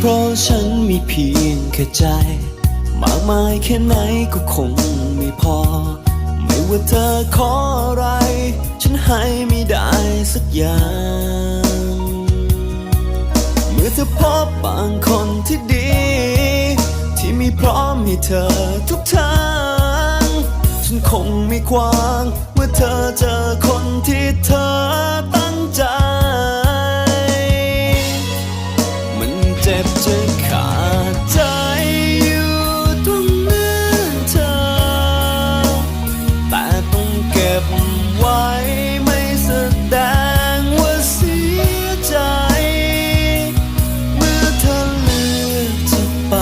เพราะฉันมีเพียงแค่ใจ มากมายแค่ไหนก็คงไม่พอ ไม่ว่าเธอขออะไร ฉันให้ไม่ได้สักอย่าง เมื่อเธอพบบางคนที่ดี ที่มีพร้อมให้เธอทุกทาง ฉันคงไม่ขวาง เมื่อเธอเจอคนที่เธอตั้งใจ มันเจ็บจะขาดใจอยู่ตรงเนื้อเธอ แต่ต้องเก็บไว้ไม่แสดงว่าเสียใจ เมื่อเธอเลือกจะไป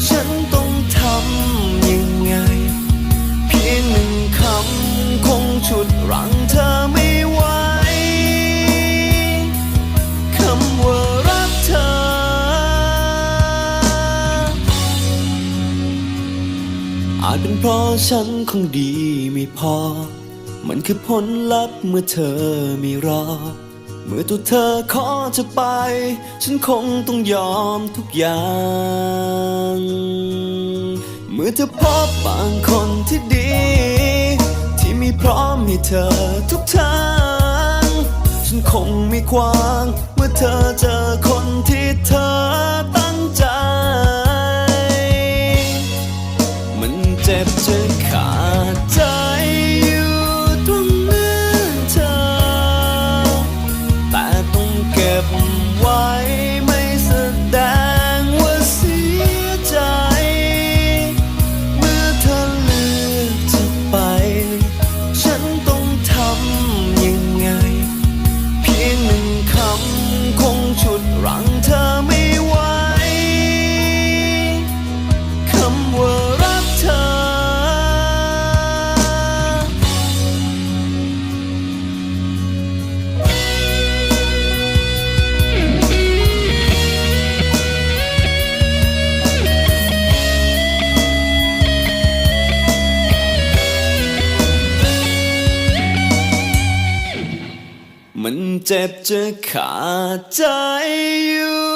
ฉันต้องทำยังไง เพียงหนึ่งคำคงฉุดรั้งเธอไม่ไหว คำว่ารักเธอ อาจเป็นเพราะฉันคงดีไม่พอ มันคือผลลัพธ์เมื่อเธอไม่รอ เมื่อตัวเธอขอจะไป ฉันคงต้องยอมทุกอย่าง เมื่อเธอพบบางคนที่ดี ที่มีพร้อมให้เธอทุกทาง ฉันคงไม่ขวาง เมื่อเธอเจอคนที่เธอตั้งใจ มันเจ็บจะขาดใจอยู่ตรงเนื้อเธอ แต่ต้องเก็บไว้ไม่แสดงว่าเสียใจ เมื่อเธอเลือกจะไป ฉันต้องทำยังไง เพียงหนึ่งคำคงฉุดรั้งเธอไม่ไหว คำว่ารักเธอ มันเจ็บจะขาดใจอยู่